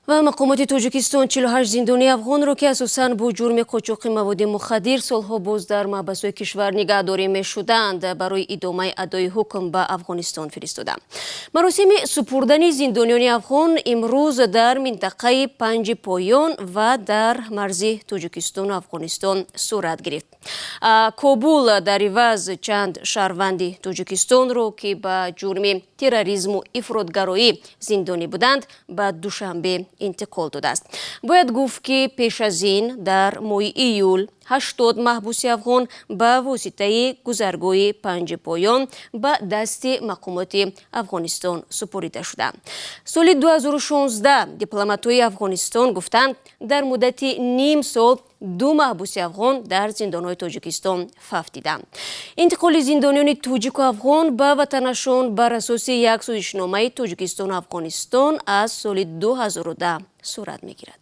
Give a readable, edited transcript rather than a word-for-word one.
Ва мақомоти Тоҷикистон 48 зиндонии афғонро, ки асосан бо ҷурми қочоқи маводи мухаддир солҳо боз дар маҳбасҳои кишвар нигаҳдорӣ мешуданд, барои идомаи адои ҳукм ба Афғонистон фиристоданд. Маросими супурдани зиндониёни афғон имрӯз дар минтақаи Панҷи Поён ва дар марзи Тоҷикистону Афғонистон сурат гирифт. Кобул дар иваз чанд шаҳрванди Тоҷикистонро, ки ба ҷурми терроризму ифротгароӣ зиндонӣ буданд, ба Душанбе интиқол додааст. Бояд гуфт, ки пеш аз ин дар моҳи июл 80 маҳбуси афғон ба воситаи гузаргоҳи Панҷи Поён ба дасти мақомоти Афғонистон супорида шуданд. Соли 2016 дипломатҳои Афғонистон гуфтанд, дар муддати ним сол ду маҳбуси афғон дар зиндонҳои Тоҷикистон фавтиданд. Интиқоли зиндониёни тоҷику афғон ба ватанашон бар асоси як созишномаи Тоҷикистону Афғонистон аз соли 2010 сурат мегирад.